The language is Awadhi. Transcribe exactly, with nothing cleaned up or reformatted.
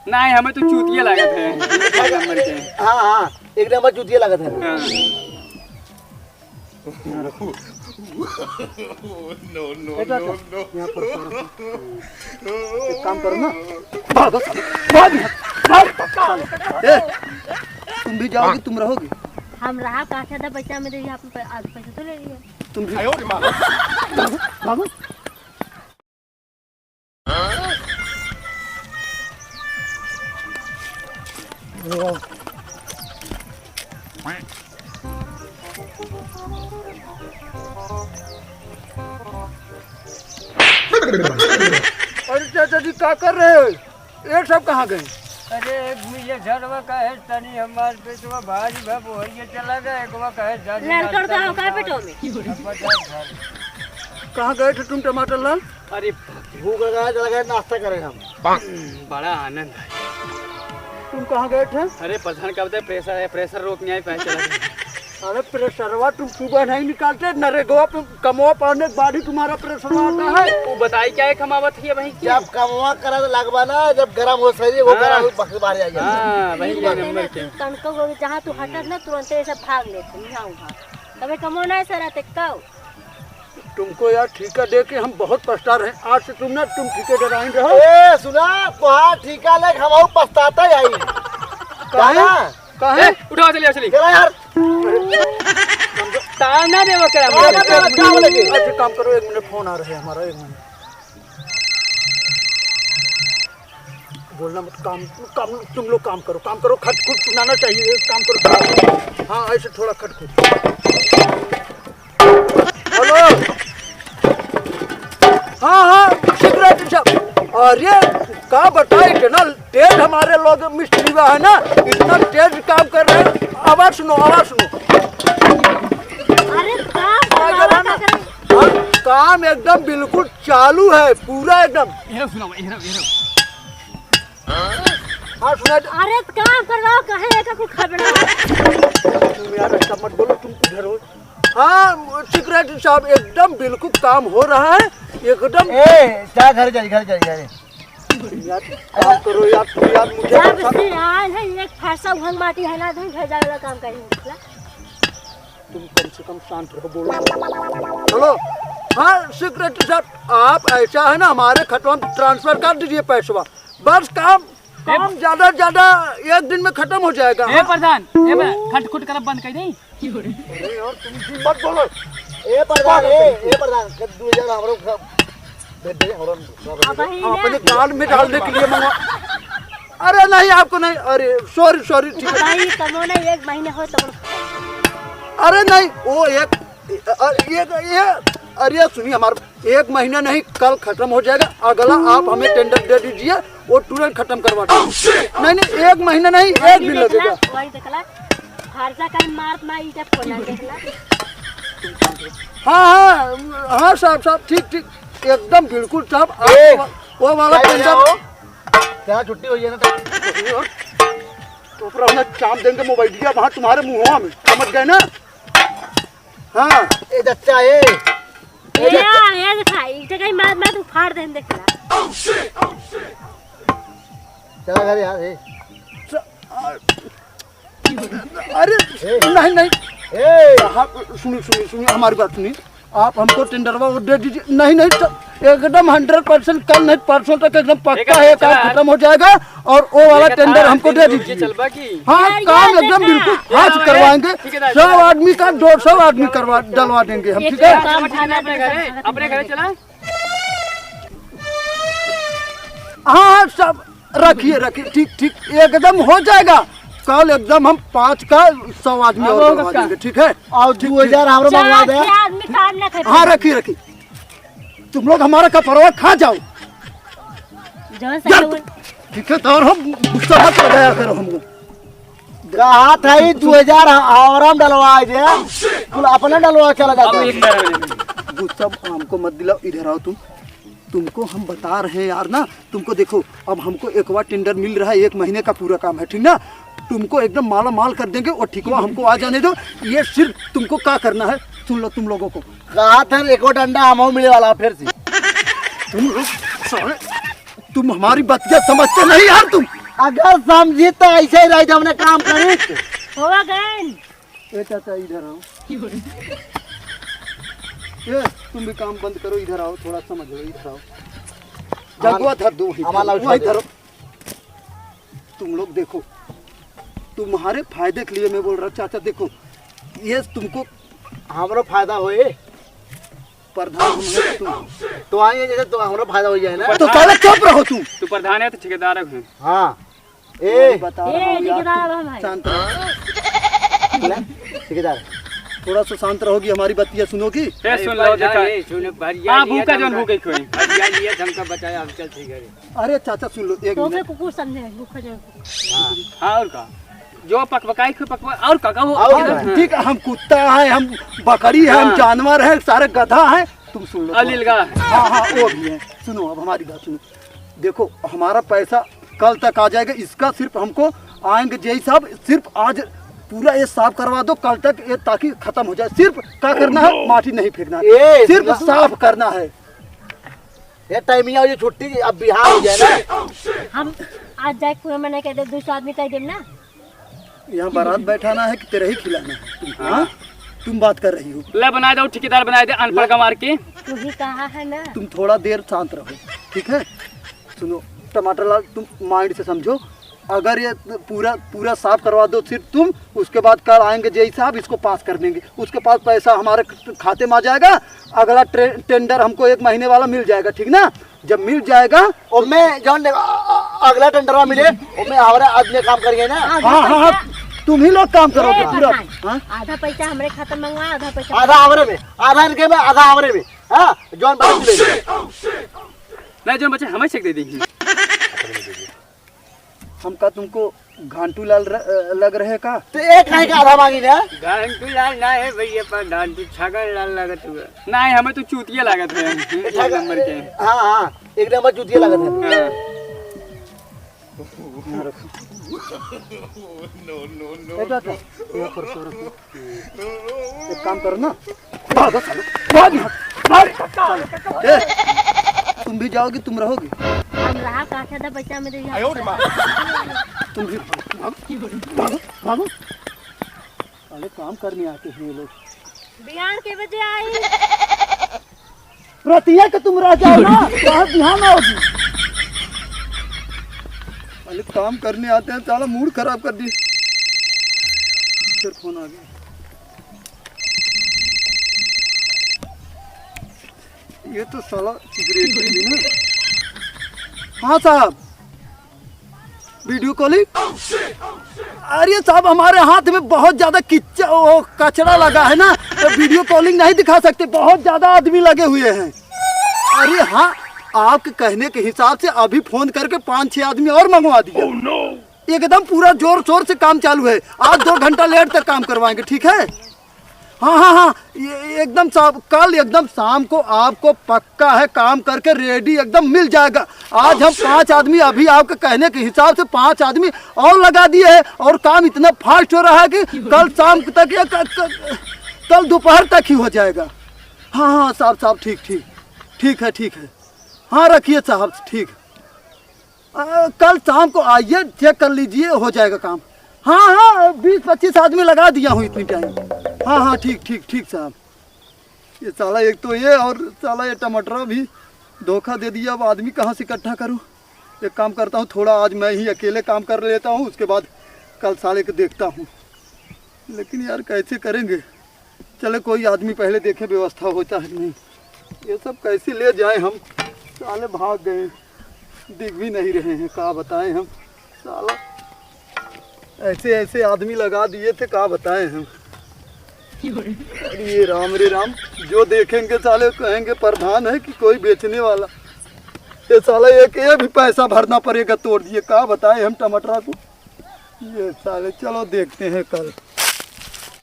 नहीं, हमें तो चूतिया लागत है। एक नंबर के। हाँ, हाँ, एक नंबर चूतिया लागत है। हाँ। ए, जा, जा, यहाँ पर सो रहो। एक काम करो ना, भागो, भाग, भाग। ए, तुम भी जाओगी, तुम रहोगी? हम रहा, का फायदा बच्चा में, तो यहाँ पे आज पैसा तो ले लिया। तुम भी भागो, भागो। अरे चाचा जी, का कर रहे हो? ये सब कहाँ गए? अरे भूइया झड़वा का है, तनी हमार पेटवा भारी भा बोहिए चला गए, एकवा का है, जानी लड़कड़ नाश्ता का हो, का नहीं पेटवा में? अब बताओ घर। कहाँ गए थे तुम टमाटर लाल? अरे भूख लगा है, चला गए नाश्ता करें हम। बड़ा आनंद है। तुम कहाँ गए थे? अरे प्रधान का बताए, प्रेशर है, प्रेशर रोकने आए, पैसे लगे। अरे प्रेशरवा तुम सुबह नहीं निकालते, नरेगवा पे कमवा पाने के बाद ही तुम्हारा प्रेशरवा आता है। वो बताई क्या है कमावत है भाई की? जब कमवा करा तो लगवा ना, जब गरम हो सही, वो हाँ। गरम हो, बाकी बाहर जाइए। हाँ, वही ये नंबर के। तनको वो जहाँ तू हटत ना, तुरंत ऐसे भाग लेते, यहाँ वहाँ। तबे कमो ना ऐसा रहते, कहो। तुमको यार ठेका दे के हम बहुत पछता रहे। आज से तुम ना, तुम ठेकेदार आइन रहो। ए, सुना, तोहार ठेका लेके हम अउ पछताता ही आई। काहे? जाना? काहे? ए, उठाओ, चलिए, चलिए। चला यार। ताना देवा करा ताना देवा, क्या बोले के? अच्छा, काम करो, एक मिनट, फोन आ रहा है हमारा, एक मिनट। बोलना मत, काम, काम, तुम लोग काम करो, काम करो, खट खुट सुनाना चाहिए, काम करो, काम। हाँ, ऐसे थोड़ा खट खुट। हेलो। हाँ, हाँ, सिगरेट सब। अरे, का बताई, इतना तेज हमारे लोग मिस्त्री बा है ना, इतना तेज काम कर रहे हैं। आवाज सुनो, आवाज सुनो। अरे, काम अरे, करवावा ना। का करे? हाँ, काम एकदम बिल्कुल चालू है, पूरा एकदम। ये रहो, सुनाओ, ये रहो, ये रहो। हाँ, सुना। अरे, काम करवाओ, कहे एका कुछ खबर ना। तुम यार ऐसा मत बोलो, तुम इधर हो। हाँ, सिगरेट साहब, एकदम बिल्कुल काम हो रहा है, एकदम। ए, जा घर जा, घर जा, घर। यार, काम करो यार, तुम यार, मुझे जब परेशान से आए हैं, एक फरसा उहंग माटी है ना, तुम घर जाए वाला काम करेंगे, मतलब। तुम कम से कम शांत रहो, बोलो। हेलो, हाँ, सिगरेट साहब, आप ऐसा है ना, हमारे खतवा में ट्रांसफर कर दीजिए पैसवा। बस काम, काम ज्यादा से ज्यादा एक दिन में खत्म हो जाएगा। ए प्रधान, ए बे, खटखुट करब बंद कर दे। अरे यार, तुम भी मत बोलो। ए प्रधान, ए, ए प्रधान, के दू हजार हमरो ख-, दे दे, हमरो ख-, अब ही हम अपने ना। गाल में डालने के लिए मंगा। अरे नहीं, आपको नहीं, अरे sorry, sorry, ठीक है। भाई, कमो ना, एक महीने हो तब। अरे नहीं, वो एक, अरे ये, ये, अरे सुनिए हमारे एक महीना नहीं, कल खत्म हो जाएगा। अगला आप हमें टेंडर दे दीजिए, वो तुरंत खत्म करवा देंगे। Oh, shit! नहीं, नहीं, एक महीना नहीं, एक दिन लगेगा। वही देखला, खर्चा कहीं मारत ना, ईटा फोड़ना देखला। हाँ, हाँ, हाँ, साहब, साहब, ठीक, ठीक, एकदम बिल्कुल, साहब, आप ए, वो, वो वाला क्या टेंडर। क्या छुट्टी हुई है ना? तो फिर हमने चाप देंगे मोबाइलिया वहाँ तुम्हारे मुँहवा में, समझ गए ना? हाँ। ए, जच्चा, ए। ए, ए, जच्चा। ए, देखा, ईटा कहीं मार, मार, उखाड़ देन, देखला। चला घर यार, ए। च-, आ, अरे, ए। नहीं, नहीं। ए। हाँ, सुनिए, सुनिए, सुनिए, हमारी बात सुनिए। आप हमको टेंडरवा वो दे दीजिए। नहीं, नहीं, च-, एकदम hundred percent, कल नहीं परसों तक एकदम पक्का है, काम खत्म हो जाएगा। और वो वाला टेंडर हमको दे दीजिए। हाँ, काम एकदम बिल्कुल fast करवाएंगे। सौ आदमी का दो सौ आदमी करवा, डलवा देंगे हम, ठीक है? अपने घरे चला। हाँ, हाँ, सब रखिए, रखिए, ठीक, ठीक, एकदम हो जाएगा। कल एकदम हम पाँच का सौ आदमी और डलवा देंगे, ठीक है? और दो हजार हमरो मंगवा दे। हाँ, रखिए, रखिए। तुम लोग हमारा कपड़वा खा जाओ। जौन सा यार, लोग तुम ठेकेदार हो, गुस्सा मत लगाया करो हमको। कहा था ही दो हजार और हम डलवा दे, कुल अपना डलवा चला जाता है। गुस्सा हमको मत दिलाओ, इधर आओ तुम। तुमको हम बता रहे हैं यार ना, तुमको देखो, अब हमको एक बार टेंडर मिल रहा है, एक महीने का पूरा काम है, ठीक ना? तुमको एकदम माला माल कर देंगे, वो ठिकवा हमको आ जाने दो। ये सिर्फ तुमको क्या करना है, सुन लो तुम लोगों को। कहा था एक और डंडा हम मिले वाला फिर से। तुम लोग साले, तुम हमारी बतिया समझते नहीं यार तुम। अगर समझी तो ऐसे ही रह जा, हमने काम करी। होवा गए। ए चाचा, इधर आओ। ए, तुम भी काम बंद करो, इधर आओ, थोड़ा समझ लो, इधर आओ। जगुआ धर दो वहीं, हमारा वहीं उठा दे। धरो। तुम लोग देखो, तुम्हारे फायदे के लिए मैं बोल रहा हूँ चाचा, देखो, ये तुमको हमरो फायदा होए। प्रधान हम हैं, तुम तो आएंगे जैसे तो हमरो फायदा हो जाए ना। तो साला चुप रहो तुम। तू प्रधान है तो ठेकेदार है। हाँ। ए, बता रहा ए, हूँ यार, ठेकेदार अब हम हैं। शांत रहो। बोला, ठेकेदार, थोड़ा सा शांत रहोगी, हमारी बतिया सुनोगी? ए, सुन लो, देखा। ए, सुन, भरिया हाँ, लिया भूखा था जौन हमका। भूखे खोई। भरिया लिया था हमका बताया, हम चल ठीक है। अरे चाचा, सुन लो, एक तो मिनट। मैं कुकुर समझे, भूखा जौन कुकुर। हाँ। हाँ, और का? जो पकपकाई खो पकपा, और का, का वो और हाँ, हाँ। ठीक है, हम कुत्ता है, हम बकरी है, हम हाँ। जानवर है, सारे गधा है। तुम सुन लो थोड़ा। अलीलगा। हाँ, हाँ, वो भी है। सुनो, अब हमारी बात सुनो। देखो, हमारा पैसा कल तक आ जाएगा, इसका सिर्फ हमको आएंगे जेई साहब, सिर्फ आज पूरा ये साफ करवा दो, कल तक ये ताकि खत्म हो जाए। सिर्फ क्या करना है, माटी नहीं फेंकना है, ए, सिर्फ ना। साफ करना है। ये टाइमिंग हो, ये छुट्टी, अब बिहार हो जाए ना। हम आज जाए कुएं में नहीं कह दे, दूसरा आदमी कह देम ना। यहाँ बारात बैठाना है कि तेरे ही खिलाना है? तुम, हाँ। हाँ? तुम बात कर रही हो। ले बनाए दो, ठेकेदार बनाए दे, अनपढ़ ले। गंवार के। तू ही कहा है ना। तुम थोड़ा देर शांत रहो, ठीक है? सुनो, टमाटर लाल, तुम माइंड से समझो। अगर ये पूरा, पूरा साफ करवा दो सिर्फ तुम, उसके बाद कल आएंगे जेई साहब, इसको पास कर देंगे। उसके पास पैसा हमारे ख-, खाते में आ जाएगा। अगला ट्रे-, टेंडर हमको एक महीने वाला मिल जाएगा, ठीक ना? जब मिल जाएगा, और मैं जौन दे-, अ-, अ-, अगला टेंडरवा मिले, और मैं हमारा आदमी काम करिए ना। हाँ, हाँ, हाँ, तुम ही लोग काम करोगे ए, पूरा। प्रधान, हाँ? आधा पैसा हमरे खाता में मंगवा, आधा पैसा आधा हमरे में, आधा इनके में, आधा हमरे में। हाँ, जौन बचे ले ले। नहीं, जौन बचे हमें चेक दे देंगे। हम का तुमको घांटू लाल र-, अ, लग रहे का? तो एक नहीं का आधा मांगी ना? घांटू लाल ना है भैया, पर घांटू छगन लाल लगत हुआ। नहीं, हमें तो चूतिया लागत है। एक नंबर के। हाँ, हाँ, एक नंबर चूतिया लागत है। हाँ। यहाँ रखो। ए, बेटा, यहाँ पर सो रखो। एक काम करो ना, भागो सालो, भाग यहाँ, भाग। ए, तुम भी जाओगी, तुम रहोगी? हम रहा, काठा था बच्चा मेरे यहाँ। तुम भी भागो, भागो, भागो। अरे काम करने आते हैं ये लोग। बिहान के बजे आई? रतिया के तुम रह जाओ ना, कहाँ बिहान आओगी? अरे काम करने आते हैं, साला मूड खराब कर दी। फिर फोन आ गया। ये तो साला सिगरेट भी ना। हाँ साहब, वीडियो कॉलिंग। अरे साहब, हमारे हाथ में बहुत ज्यादा किच्चा, ओ, कचरा लगा है ना, तो वीडियो कॉलिंग नहीं दिखा सकते, बहुत ज्यादा आदमी लगे हुए हैं। अरे हाँ, आपके कहने के हिसाब से अभी फोन करके पाँच छह आदमी और मंगवा दिया। एकदम पूरा जोर शोर से काम चालू है। आज दो घंटा लेट तक काम करवाएंगे, ठीक है? हाँ, हाँ, हाँ, ये एकदम साहब, कल एकदम शाम को आपको पक्का है, काम करके रेडी एकदम मिल जाएगा। आज हम पांच आदमी, अभी आपके कहने के हिसाब से पांच आदमी और लगा दिए हैं, और काम इतना फास्ट हो रहा है कि कल शाम तक या क-, क-, कल दोपहर तक ही हो जाएगा। हाँ, हाँ, साहब, साहब, ठीक, ठीक, ठीक है, ठीक है। हाँ, रखिए साहब, ठीक। अ, कल शाम को आइए, चेक कर लीजिए, हो जाएगा काम। हाँ, हाँ, बीस पच्चीस आदमी लगा दिया हूँ इतनी टाइम। हाँ, हाँ, ठीक, ठीक, ठीक साहब। ये साला एक तो ये और साला ये टमाटरा भी धोखा दे दिया। अब आदमी कहाँ से इकट्ठा करूँ? एक काम करता हूँ, थोड़ा आज मैं ही अकेले काम कर लेता हूँ, उसके बाद कल साले को देखता हूँ। लेकिन यार, कैसे करेंगे? चले, कोई आदमी पहले देखे व्यवस्था होता है कि नहीं। ये सब कैसे ले जाए हम? साले भाग गए, दिख भी नहीं रहे हैं, का बताएं हम। साला ऐसे ऐसे आदमी लगा दिए थे, का बताएं हम। अरे राम रे राम, जो देखेंगे साले कहेंगे प्रधान है कि कोई बेचने वाला। ये साला एक ये भी पैसा भरना पड़ेगा, तोड़ दिए, का बताएं हम टमाटरा को। ये साले, चलो देखते हैं कल।